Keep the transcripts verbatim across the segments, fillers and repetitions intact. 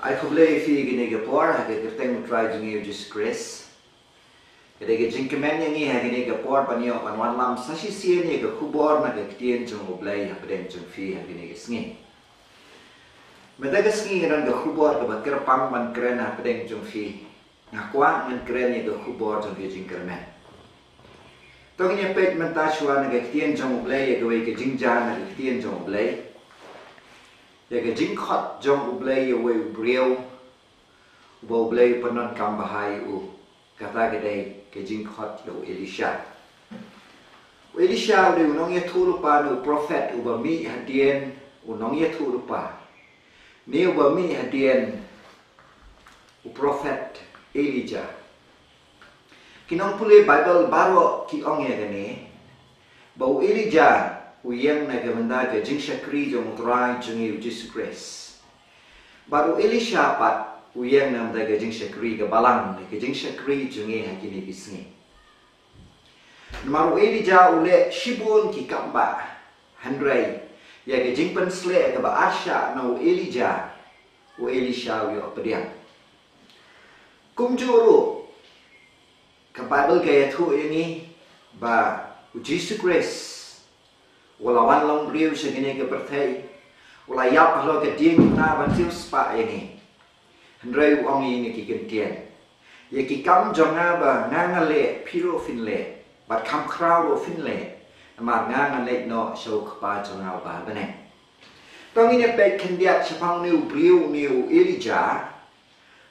Ai khublei ïa phi kine ki por ha ka kyrteng U Trai jong ngi U Jisu Khrist. Ka dei ka jingkmen ïa ngi ha kine ki por ban ïoh ban wanlam sa shisien ïa ka khubor na ka ktien jong U Blei hapdeng jong phi ha kine ki sngi. Mynta ka sngi ngan don ka khubor kaba kyrpang ban kren hapdeng jong phi. Nga kwah ngan kren ïa ka khubor jong ka jingkyrmen. To ngin ïa peit mynta shuwa na ka ktien jong U Blei ïa kawei ka jingjia na ka ktien jong U Blei. Ïa ka jingkhot jong U Blei ïa uwei u briew uba U Blei u pyndonkam bha ïa u. Kata ka dei ka jingkhot ïa u Elisha. U Elisha u dei u nongïathuhlypa ne u prophet uba mih hadien u nongïathuhlypa ne uba mih hadien u prophet Elijah. Ki nongpule Baibl baroh ki ong ïa kane ba u Elijah u ïeng na ka bynta ka jingshakri jong U Trai jong ngi U Jisu Khrist. Bad u Elisha pat u ïeng na ka bynta ka jingshakri ka balang ne ka jingshakri jong ngi ha kine ki sngi. Namar u Elijah u leh shibun ki kam bah, hynrei ïa ka jingpynsleh kaba arshah na u Elijah, u Elisha u ïoh pdiang. Kumjuh ruh ka Baibl ka ïathuh ïa ngi ba U Jisu Khrist u la wan long briew sha kane ka pyrthei, u la ïap halor ka diengphna ban siewspah ïa ngi. Hynrei u ong ïa ngi ki kyntien, ïa ki kam jong nga ba nga nga leh phi ruh phin leh, bad kham khraw ruh phin leh, namar nga nga leit noh sha u Kpa jong nga uba ha bneng. To ngin ïa peit khyndiat shaphang une u briew, une u Elijah,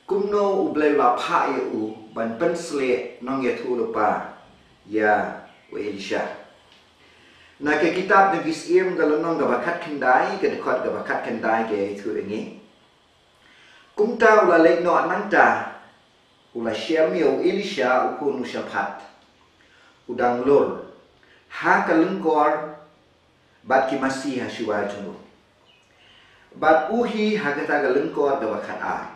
kumno U Blei u la phah ïa u ban pynsleh nongïathuhlypa ïa u Elisha. Na ka kitab Nongshun ka lynnong kaba khatkhyndai, ka dkhot kaba khatkhyndai ka ïathuh ïa ngi. Kumta u la leit noh nangta, u la shem ïa u Elisha u khun u Shaphat, u dang lur, ha ka lyngkor bad ki masi ha shuwa jong u, bad u hi ha kata ka lyngkor kaba khatar.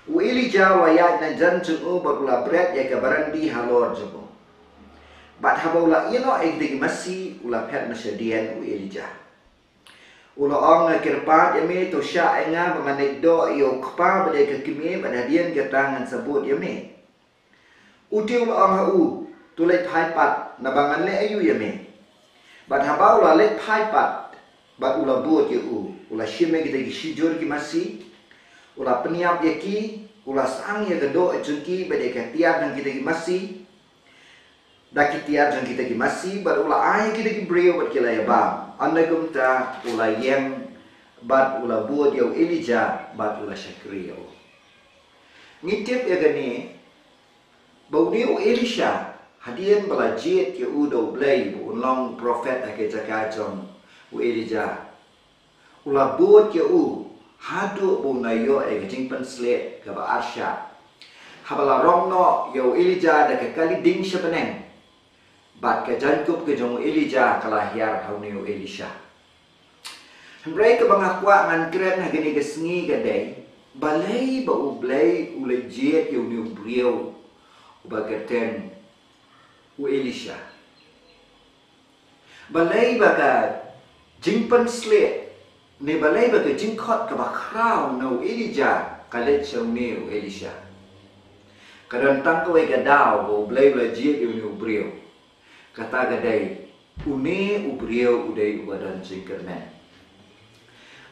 U Elijah u la ïaid na jan jong u bad u la bret ïa ka barandi halor jong u. Bad haba u la ïehnoh ïa kita ki masi, u la phet na shadien u Elijah. U la ong, nga kyrpad ïa me, to shah ïa nga ba ngan leit doh ïa u kpa bad ïa ka kmie, bad hadien kata ngan sa bud ïa me. U te u la ong ha u, to leit phai pat, naba ngan leh aïu ïa me. Bad haba u la leit phai pat bad u la bud ïa u, u la shim ïa kita ki shijur ki masi, u la pynïap ïa ki, u la sah ïa ka doh jong ki bad ïa ka tiar jong kita ki masi, da ki tiar jong kita ki masi, bad u la ai ïa kita ki briew bad ki la ïa bam. Ynda kumta u la ïeng bad u la bud ïa u Elijah bad u la shakri ïa u. Ngi tip ïa kane, ba une u Elisha, hadien ba la jied ïa u da U Blei ba un long prophet ha ka jaka jong u Elijah, u la bud ïa u haduh ba un ïoh ïa ka jingpynsleh kaba arshah, haba la rong noh ïa u Elijah da ka kali ding sha bneng. Bad ka jaiñkup ka jong u Elijah ka la hiar ha une u Elisha. Hynrei kaba nga kwah ngan kren ha kane ka sngi ka dei, balei ba U Blei u la jied ïa une u briew uba kyrteng u Elisha. Balei ba ka jingpynsleh, ne balei ba ka jingkhot kaba khraw na u Elijah ka leit sha une u Elisha. Ka don tang kawei ka daw ba U Blei u la jied ïa une u briew. Kata ka dei, une u briew u dei uba don jingkyrmen.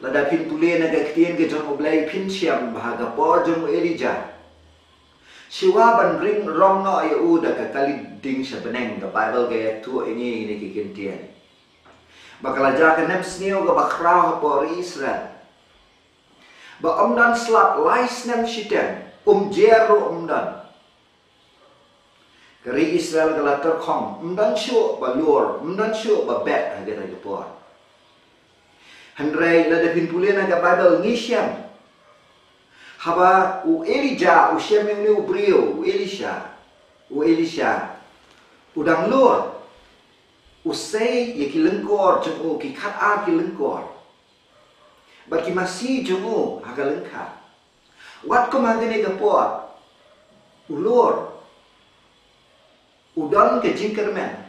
Lada phin pule na ka ktien ka jong U Blei phin shem ba ha ka por jong u Elijah, shuwa ban ring rong noh ïa u da ka kali ding sha bneng, ka Baibl ka ïathuh ïa ngi kine ki kyntien, ba ka la jia ka nemsniew kaba khraw ha ka por Israel, ba ym don slap lai snem shiteng, um jer ruh ym don. Ka ri Israel ka la tyrkhong, ym don shuh ba lur, ym don shuh ba bet ha kata ka por. Hynrei lada phin pule na ka Baibl ngi shem, haba u Elijah u shem ïa une u briew, u Elisha, u Elisha u dang lur, u sei ïa ki lyngkor jong u, ki khatar ki lyngkor, bad ki masi jong u ha ka lyngkha. Wat kum ha kane ka por, u lur, u don ka jingkyrmen,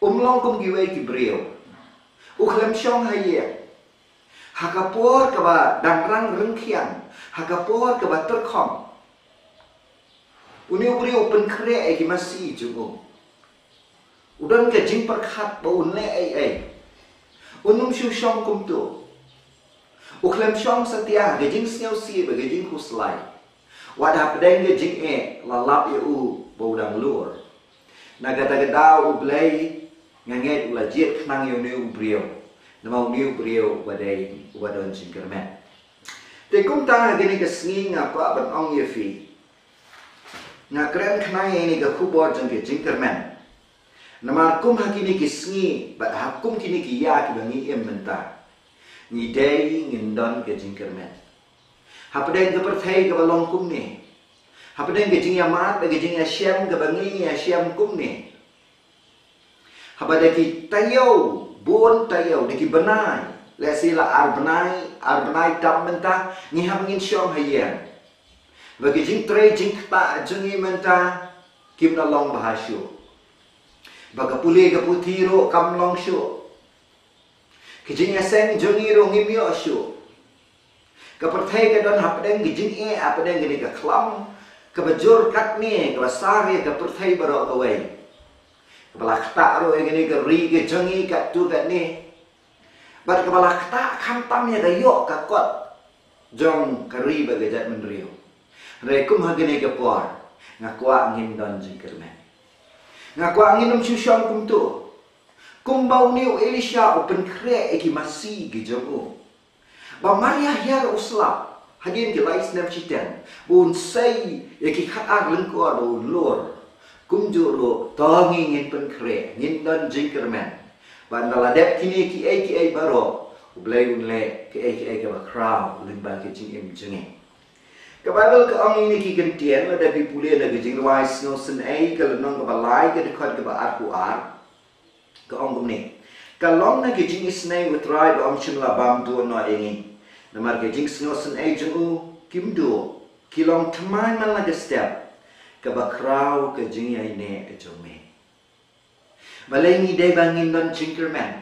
um long kum kiwei ki briew, u khlem shong ha ïing, Ha ka por kaba dang rang ryngkhiang, ha ka por kaba tyrkhong, une u briew u pynkhreh ïa ki masi jong u. U don ka jingpyrkhat ba un leh ei ei. Un ym shu shong kumto. U khlem shong satia ha ka jingsngewsih bad ka jingkhuslai. Wat hapdeng ka jingeh la lap ïa u ba u dang lur. Na kata ka daw U Blei nga ngeit u la jied khnang ïa une u briew. Namar une u briew uba dei uba don jingkyrmen. Te kumta ha kane ka sngi nga kwah ban ong ïa phi. Nga kren khnang ïa kane ka khubor jong ka jingkyrmen. Namar kum ha kine ki sngi bad ha kum kine ki ïa kiba ngi im mynta, ngi dei ngin don ka jingkyrmen. Hapdeng ka pyrthei kaba long kumne, hapdeng ka jingïamad bad ka jingïashem kaba ngi ïashem kumne, haba da ki taïew, bun taïew, da ki bnai, lehse la ar bnai, ar bnai tam mynta, ngi hap ngin shong ha ïing. Ba ki jingtrei jingktah jong ngi mynta kim da long bha shuh. Ba ka pule ka puthi ruh kam long shuh. Ki jingïaseng jong ngi ruh ngim ïoh shuh. Ka pyrthei ka don hapdeng ki jingeh, hapdeng kane ka khlam kaba jur katne, kaba sar ïa ka pyrthei baroh kawei. Kaba la ktah ruh ïa kane ka ri ka jong ngi katto katne. Bad kaba la ktah khamtam ïa ka ïoh ka kot jong ka ri bad ka jaitbynriew. Hynrei kum ha kane ka por nga kwah ngin don jingkyrmen. Nga kwah ngin ym shu shong kumto. Kumba une u Elisha u pynkhreh ïa ki masi ki jong u. Ba mar ïa hiar u slap hadien ki lai snem shiteng, ba un sei ïa ki khatar lyngkor ba un lur. Kumjuh ruh to ngi ngin pynkhreh, ngin don jingkyrmen. Ba ynda la dep kine kiei kiei baroh, U Blei un leh kiei kiei kaba khraw lyngba ka jingim jong ngi. Ka Baibl ka ong ïa kine ki kyntien, lada phi pule na ka Jingrwai Sngewsynei ka lynnong kaba lai ka dkhot kaba arphew ar. Ka ong kumne. Ka long na ka jingisynei U Trai ba ym shym la bam duh noh ïa ngi. Namar ka jingsngewsynei jong u kim duh, ki long thymmai man la ka step, kaba khraw ka jingïaineh jong me. Balei ngi dei ba ngin don jingkyrmen?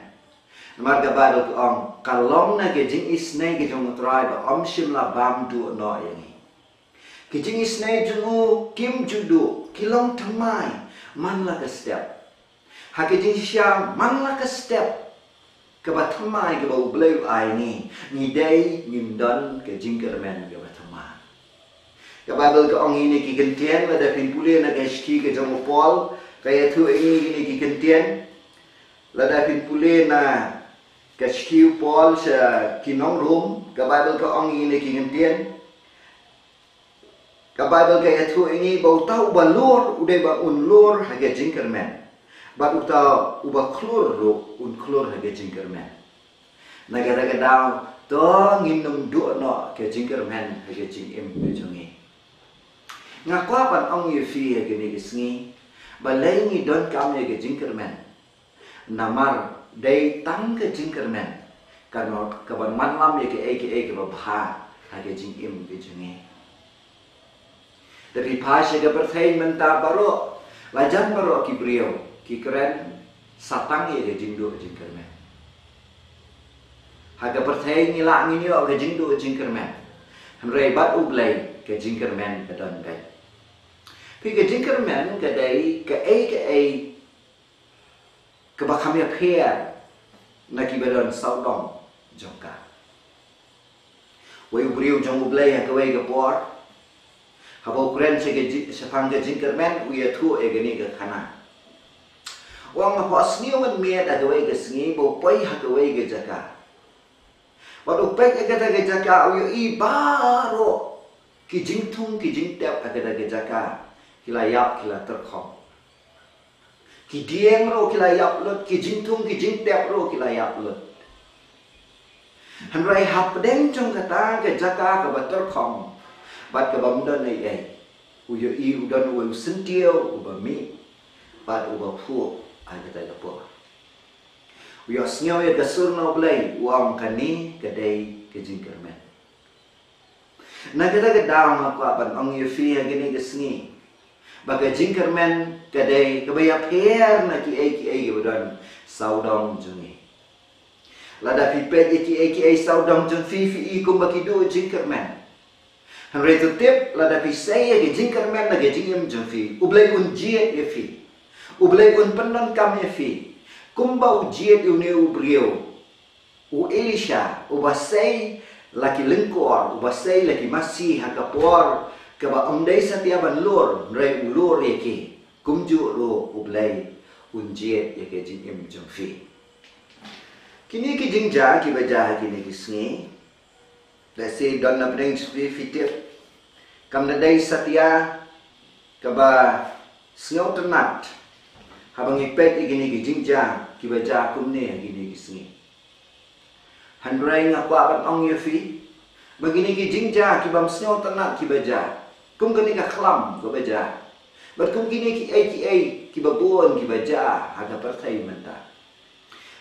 Namar ka Baibl ka ong, ka long na ka jingisynei ka jong U Trai ba ym shym la bam duh noh ïa ngi. Ki jingisynei jong u kim ju duh, ki long thymmai man la ka step. Ha ka jingshisha man la ka step kaba thymmai kaba U Blei u ai ngi, ngi dei ngin don ka jingkyrmen kaba thymmai. Ka Baibl ka ong ïa kine ki kyntien, lada phin pule na ka shithi ka jong u Paul, ka ïathuh ïa kine ki kyntien. Lada phin pule na ka shithi u Paul sha ki nong Rom, ka Baibl ka ong ïa kine ki kyntien. Ka Baibl ka ïathuh ïa ngi ba uta uba lur u dei ba un lur ha ka jingkyrmen. Bad uta uba khlur ruh un khlur ha ka jingkyrmen. Na kata ka daw, to ngin ym duh noh ka jingkyrmen ha ka jingim ka jong ngi. Nga kwah ban ong ïa phi ha kane ka sngi, balei ngi donkam ïa ka jingkyrmen. Namar dei tang ka jingkyrmen ka ban wanlam ïa kaei kaei kaba bha ha ka jingim ka jong ngi. Da phi phai sha ka pyrthei mynta baroh, la jan baroh ki briew ki kren sa tang ïa ka jingduh jingkyrmen. Ha ka pyrthei ngi lah ngin ïoh ka jingduh jingkyrmen. Hynrei bad U Blei ka jingkyrmen ka don beit. Phi, ka jingkyrmen ka dei kaei kaei kaba kham ïapher na kiba don sawdong jong ka. Wei u briew jong U Blei ha kawei ka por, haba u kren sha ka ji-, shaphang ka jingkyrmen, u ïathuh ïa kane ka khana. U ong, nga phohsniew mynmiet ha kawei ka sngi ba u poi ha kawei ka jaka. Bad u peit ïa kata ka jaka, u ïohi baroh ki jingthung ki jingtep ha kata ka jaka ki la ïap, ki la tyrkhong. Ki dieng ruh ki la ïap lut, ki jingthung ki jingtep ruh ki la ïap lut. Hynrei hapdeng jong kata ka jaka kaba tyrkhong bad kaba ym don ei ei, u ïohi u don uwei u syntiew uba mih bad uba phuh ha kata ka por. U ïohsngew ïa ka sur na U Blei, u ong, kane ka dei ka jingkyrmen. Na kata ka daw nga kwah ban ong ïa phi ha kane ka sngi ba ka jingkyrmen ka dei kaba ïapher na kiei kiei kiba don sawdong jong ngi. Lada phi peit ïa kiei kiei sawdong jong phi, phi i kumba ki duh jingkyrmen. Hynrei to tip, lada phi sei ïa ki jingkyrmen na ki jingim jong phi, U Blei un jied ïa phi. U Blei un pyndonkam ïa phi. Kumba u jied ïa une u briew, u Elisha, uba sei la ki lyngkor, uba sei la ki masi ha ka por kaba ym dei satia ban lur, hynrei u lur ïa ki. Kumjuh ruh U Blei un jied ïa ki jingim jong phi. Kine ki jingjia kiba jia ha kine ki sngi, lehse don na pdeng jong phi, phi tip, kam da dei satia kaba sngewtynnat haba ngi peit ïa kine ki jingjia kiba jia kumne ha kine ki sngi. Hynrei nga kwah ban ong ïa phi ba kine ki jingjia kibym sngewtynnat kiba jia, kum kane ka khlam kaba jia, bad kum kine kiei kiei kiba bun kiba jia ha ka pyrthei mynta,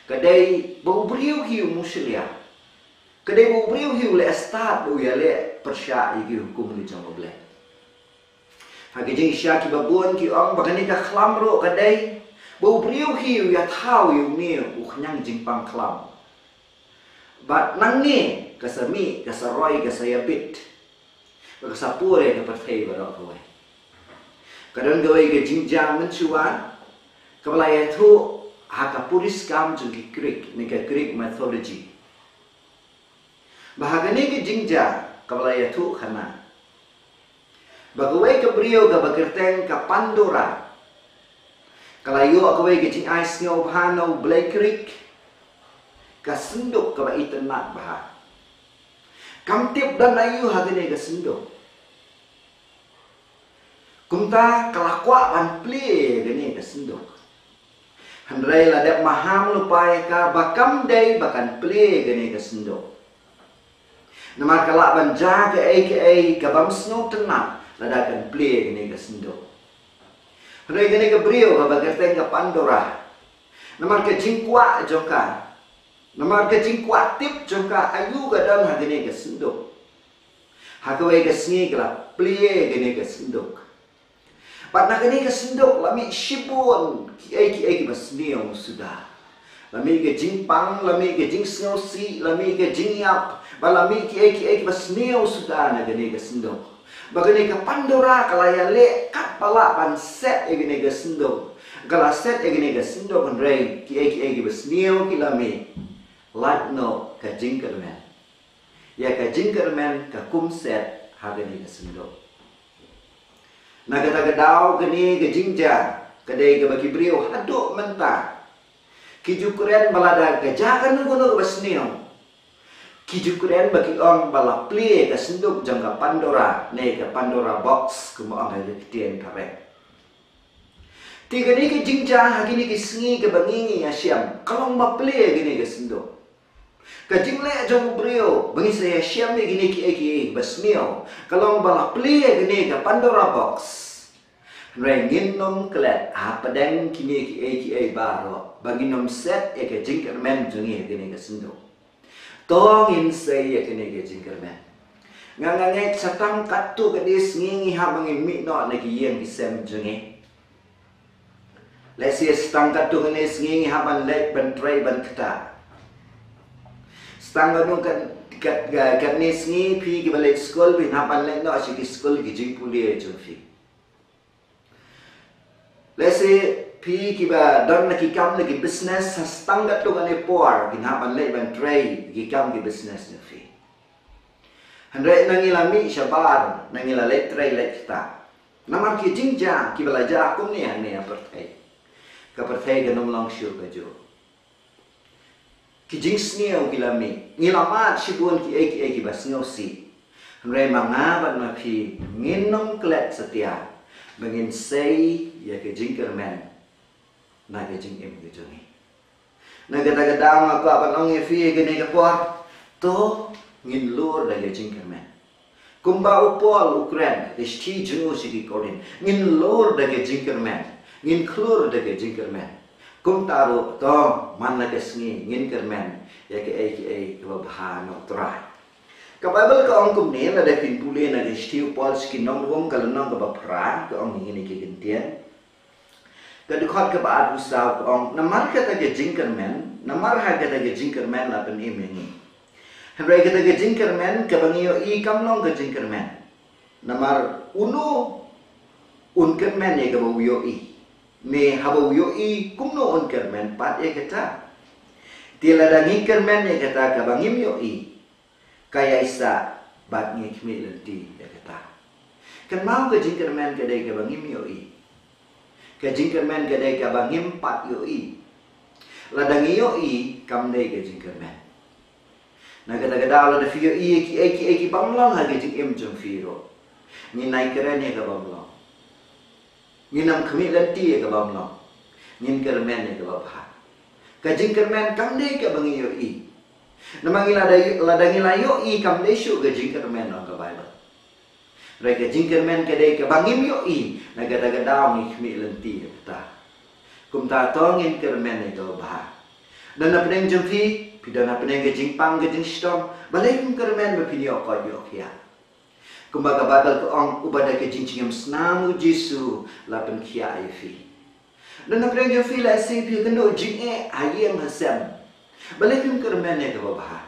ka dei ba u briew hi u mushlia. Ka dei ba u briew hi u leh stad ba u ïaleh pyrshah ïa ki hukum ki jong U Blei. Ha ki jingshisha kiba bun ki ong ba kane ka khlam ruh ka dei ba u briew hi u ïathaw ïa une u khñiang jingpang khlam. Bad nangne ka sa mih, ka sa roi, ka sa ïabit, bad ka sa pur ïa ka pyrthei baroh kawei. Ka don kawei ka jingjia mynshuwa kaba la ïathuh ha ka puriskam jong ki Greek, ne ka Greek mythology. Ba ha kane ka jingjia kaba la ïathuh khana, ba kawei ka briew kaba kyrteng ka Pandora ka la ïoh kawei ka jingai sngewbha na u blei Greek, ka synduk kaba itynnat bha. Kam tip don aïu ha kane ka synduk. Kumta ka la kwah ban plie ïa kane ka synduk. Hynrei la dep maham lypa ïa ka ba kam dei ba kan plie ïa kane ka synduk. Namar ka lah ban jia kaei kaei kabym sngewtynnat lada kan plie ïa kane ka synduk. Hynrei kane ka briew kaba kyrteng ka Pandora, namar ka jingkwah jong ka, namar ka jingkwah tip jong ka aïu ka don ha kane ka synduk, ha kawei ka sngi ka la plie ïa kane ka synduk. Bad na kane ka synduk la mih shibun kiei kiei kiba sniew suda. La mih ka jingpang, la mih ka jingsngewsih, la mih ka jingïap, bad la mih kiei kiei kiba sniew suda na kane ka synduk. Ba kane ka Pandora ka la ïaleh katba lah ban set ïa kane ka synduk. Ka la set ïa kane ka synduk, hynrei kiei kiei kiba sniew ki la mih. Lait noh ka jingkyrmen. Ïa ka jingkyrmen ka kum set ha kane ka synduk. Na kata ka daw kane ka jingjia ka dei kaba ki briew haduh mynta ki ju kren ba lada ka jia kano kano kaba sniew, ki ju kren ba ki ong ba la plie ka synduk jong ka Pandora, ne ka Pandora box kumba ong ha ka ktien phareng. Te kane ka jingjia ha kine ki sngi kaba ngi ngi ïashem ka long ba plie kane ka synduk. Ka jingleh jong u briew ba ngi sa ïashem ïa kine kiei kiei ba sniew ka long ba la plie kane ka Pandora box. Hynrei ngin ym klet hapdeng kine kiei kiei baroh ba ngin ym set ïa ka jingkyrmen jong ngi ha kane ka synduk. To ngin sei ïa kane ka jingkyrmen. Nga nga ngeit sa tang katto katne sngi ngi hap ba ngin mih noh na ki ïing ki sem jong ngi. Lehse sa tang katto katne sngi ngi hap ban leit ban trei ban ktah. Sa tang katno kat, kat, kat, katne sngi phi kiba leit skul phin hap ban leit noh sha ki skul ki jingpule jong phi. Lehse phi kiba don na ki kam na ki business, sa tang katto katne por phin hap ban leit ban trei ki kam ki business jong phi. Hynrei na ngi la mih shabar, na ngi la leit trei leit ktah. Namar ki jingjia kiba la jia kumne hangne ha pyrthei, ka pyrthei kan ym long shuh kajuh. Ki jingsniew ki la mih. Ngi la mad shibun kiei kiei kiba sngewsih. Hynrei ma nga bad ma phi ngin ym klet satia ba ngin sei ïa ka jingkyrmen na ka jingim ka jong ngi. Na kata ka daw nga kwah ban ong ïa phi ïa kane ka por, to ngin lur da ka jingkyrmen. Kumba u Paul u kren ha ka shithi jong u sha ki Korinth, ngin lur da ka jingkyrmen, ngin khlur da ka jingkyrmen. Kumta ruh to man la ka sngi ngin kyrmen ïa kaei kaei kaba bha na U Trai. Ka Baibl ka ong kumne, lada phin pule na ka shithi u Paul sha ki Nongrum ka lynnong kaba phra, ka ong ïa kine ki kyntien. Ka dkhot kaba arphew saw ka ong, namar kata ka jingkyrmen Namar ha kata ka jingkyrmen la pynim ïa ngi. Hynrei kata ka jingkyrmen kaba ngi ïohi kam long ka jingkyrmen. Namar uno un kyrmen ïa kaba u ïohi, ne haba u ïohi kumno un kyrmen pat ïa kata. Te lada ngi kyrmen ïa kata kaba ngim ïohi, ka ïaisah bad ngi khmih lynti ïa kata. Kynmaw, ka jingkyrmen ka dei kaba ngim ïohi. Ka jingkyrmen ka dei kaba ngim pat ïohi. Lada ngi ïohi, kam dei ka jingkyrmen. Na kata ka daw, lada phi ïohi ïa kiei kiei ki bym long ha ka jingim jong phi ruh, ngin nai kren ïa ka bym long. Ngin ym khmih lynti ïa ka bym long. Ngin kyrmen ïa kaba bha. Ka jingkyrmen kam dei kaba ngi ïohi. Namar ngi lada, lada ngi la ïohi, kam dei shuh ka jingkyrmen, ong ka Baibl. Hynrei ka jingkyrmen ka dei kaba ngim ïohi, na kata ka daw ngi khmih lynti ïa kata. Kumta to ngin kyrmen ïa kaba bha. Don hapdeng jong phi, phi don hapdeng ka jingpang ka jingshitom, balei phim kyrmen ba phin ïoh koit ïoh khiah? Kumba ka Baibl ka ong, uba da ka jingjngem snam u Jisu la pynkhiah ïa phi. Don hapdeng jong phi, lehse phi ïakynduh jingeh ha ïing ha sem. Balei phim kyrmen ïa kaba bha?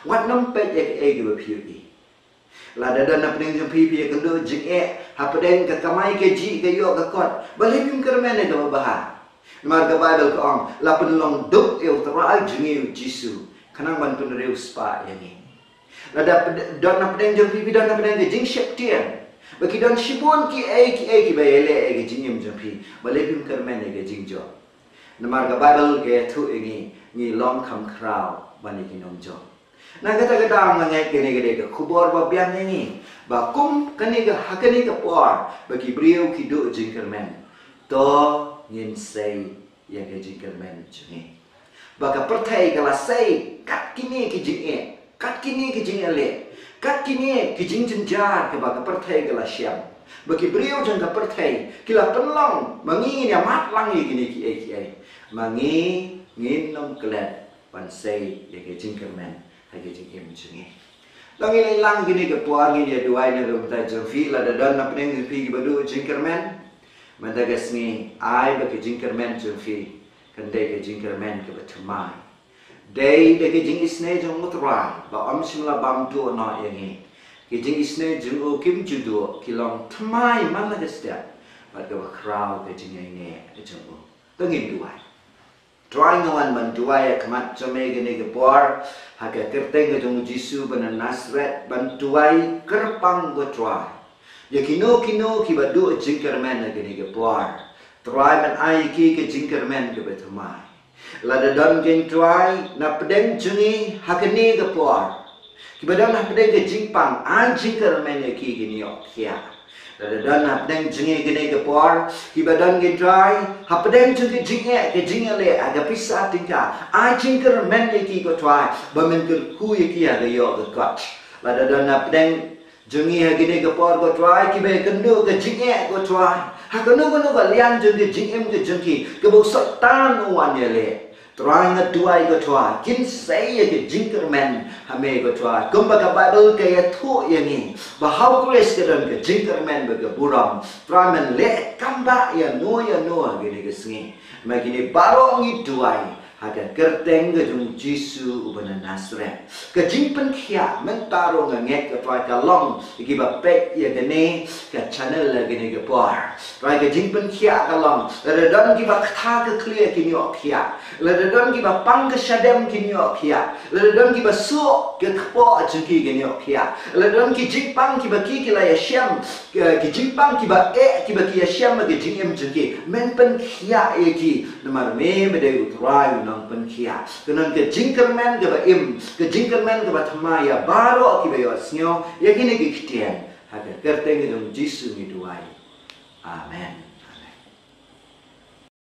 Wat nym peit ïa kaei kaba phi ïohi. Lada don hapdeng jong phi, phi ïakynduh jingeh hapdeng ka kamai kajih, ka ïoh ka kot, balei phim kyrmen ïa kaba bha? Namar ka Baibl ka ong, la pynlong duk ïa U Trai jong ngi U Jisu, khnang ban pynriewspah ïa ngi. Lada pd-, don hapdeng jong phi, phi don hapdeng ka jingsheptieng ba ki don shibun kiei kiei kiba ïaleh ïa ka jingim jong phi, balei phim kyrmen ïa ka jingjop? Namar ka Baibl ka ïathuh ïa ngi, ngi long kham khraw ban ïa ki nongjop. Na kata ka daw, nga ngeit kane ka dei ka khubor ba biang ïa ngi, ba kum kane ka, ha kane ka por ba ki briew ki duh jingkyrmen, to ngin sei ïa ka jingkyrmen jong ngi. Ba ka pyrthei ka la sei kat kine ki jingeh, kat kine ki jingeh leh, kat kine ki jingjynjar kaba ka pyrthei ka la shem. Ba ki briew jong ka pyrthei ki la pynlong ba ngi ngin ïa mad lang ïa kine kiei kiei. Ma ngi ngin ym klet ban sei ïa ka jingkyrmen ha ka jingim jong ngi. To ngin ïa lang kine ki por, ngin ïa duwai na ka bynta jong phi. Lada don hapdeng jong phi kiba duh jingkyrmen mynta ka sngi, ai ba ka jingkyrmen jong phi kan dei ka jingkyrmen kaba thymmai. Dei da ka jingisynei jong U Trai ba ym shym la bam duh noh ïa ngi. Ka jingisynei jong u kim ju duh, ki long thymmai man la ka step bad kaba khraw ka jingïaineh jong u. To ngin duwai. Trai, nga wan ban duwai ha khmat jong me kane ka por, ha ka kyrteng ka jong U Jisu uba na Nasareth, ban duwai kyrpang, ko Trai, ïa kino kino kiba duh jingkyrmen ha kane ka por. Trai, men ai ïa ki ka jingkyrmen kaba thymmai. Lada don, ko Trai, na pdeng jong ngi ha kane ka por, kiba don hapdeng ka jingpang, ai jingkyrmen ïa ki, kin ïoh khiah. Lada don hapdeng jong ngi kane ka por kiba don, ko Trai, hapdeng jong ka jingeh, ka jingïaleh ha ka pisa tyngka, ai jingkyrmen ïa ki, ko Trai, ba men kyrkhu ïa ki ha ka ïoh ka kot. Lada don hapdeng jong ngi ha kane ka por, ko Trai, kiba ïakynduh ka jingeh, ko Trai, ha kano kano ka liang jong ka jingim ka jong ki, kaba u Soitan u wan ïaleh, Trai, nga duwai, ko Trai, kin sei ïa ka jingkyrmen ha me, ko Trai. Kumba ka Baibl ka ïathuh ïa ngi ba ha U Khrist ka don ka jingkyrmen bad ka burom. Trai, men leh kam ba ïano ïano ha kine ki sngi. Ma kine baroh ngi duwai ha ka kyrteng ka jong U Jisu uba na Nasareth. Ka jingpynkhiah mynta ruh nga ngeit, ko Trai, ka long ïa kiba peit ïa kane ka channel ha kine ki por. Trai, ka jingpynkhiah ka long, lada don kiba ktah ka khlieh, kin ïoh khiah. Lada don kiba pang ka shadem, kin ïoh khiah. Lada don kiba suh ka kpoh jong ki, kin ïoh khiah. Lada don ki jingpang kiba ki, ki la ïashem, ki, ki jingpang kiba eh kiba ki ïashem ha ka jingim jong ki, men pynkhiah ïa ki. Namar me, me dei U Trai u nongpynkhiah. Ka don ka jingkyrmen kaba im, ka jingkyrmen kaba thymmai ïa baroh kiba ïohsngew ïa kine ki ktien. Ha ka kyrteng ka jong U Jisu ngi duwai. Amen.